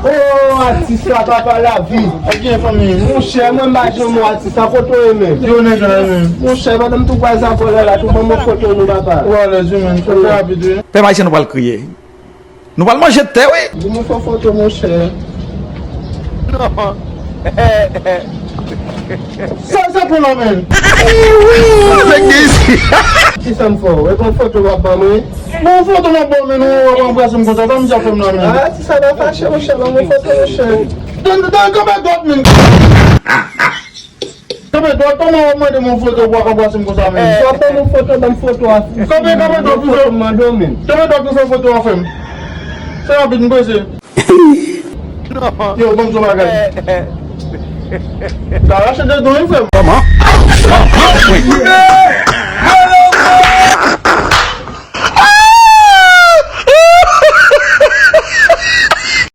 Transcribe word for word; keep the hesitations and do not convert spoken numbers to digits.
Oh, atis la, papa lavi. Ak gen fanmi. Monchè, mwen m pa janm wè atis la, kote w ye menm? Yo nèg la menm. Monchè, pandan m tou kwè sa vòlè la, tou ban m yon foto nou, papa. Ou alèz wi menm, fò fè rapid wi. Pèp ayisyen nou pral kriye. Nou pral manje tè wi. Ban m yon foto, monchè. Non. Sa, sa pou la menm. Kisa m fè w? E pa yon foto w ap ban mwen? Bon, foto m ap ba w, men ou ap anbrase m konsa, sa misye ap fè m la, men. Ah, ti sa pa fache, monchè, ban m yon foto, monchè. Tann, tann, kanpe dwat, men. Kanpe dwat, kòman w ap mande m yon foto pou w ap anbrase m konsa, men? Swa ban m yon foto, ban m foto a. Kanpe, kanpe dwat pou fè. Foto m mande w, men. Kanpe dwat pou fè foto a, frè m. Fè rapid, m prese. Yo, ban m di w bagay. Ka rache de don, wi, frè m. Kòman?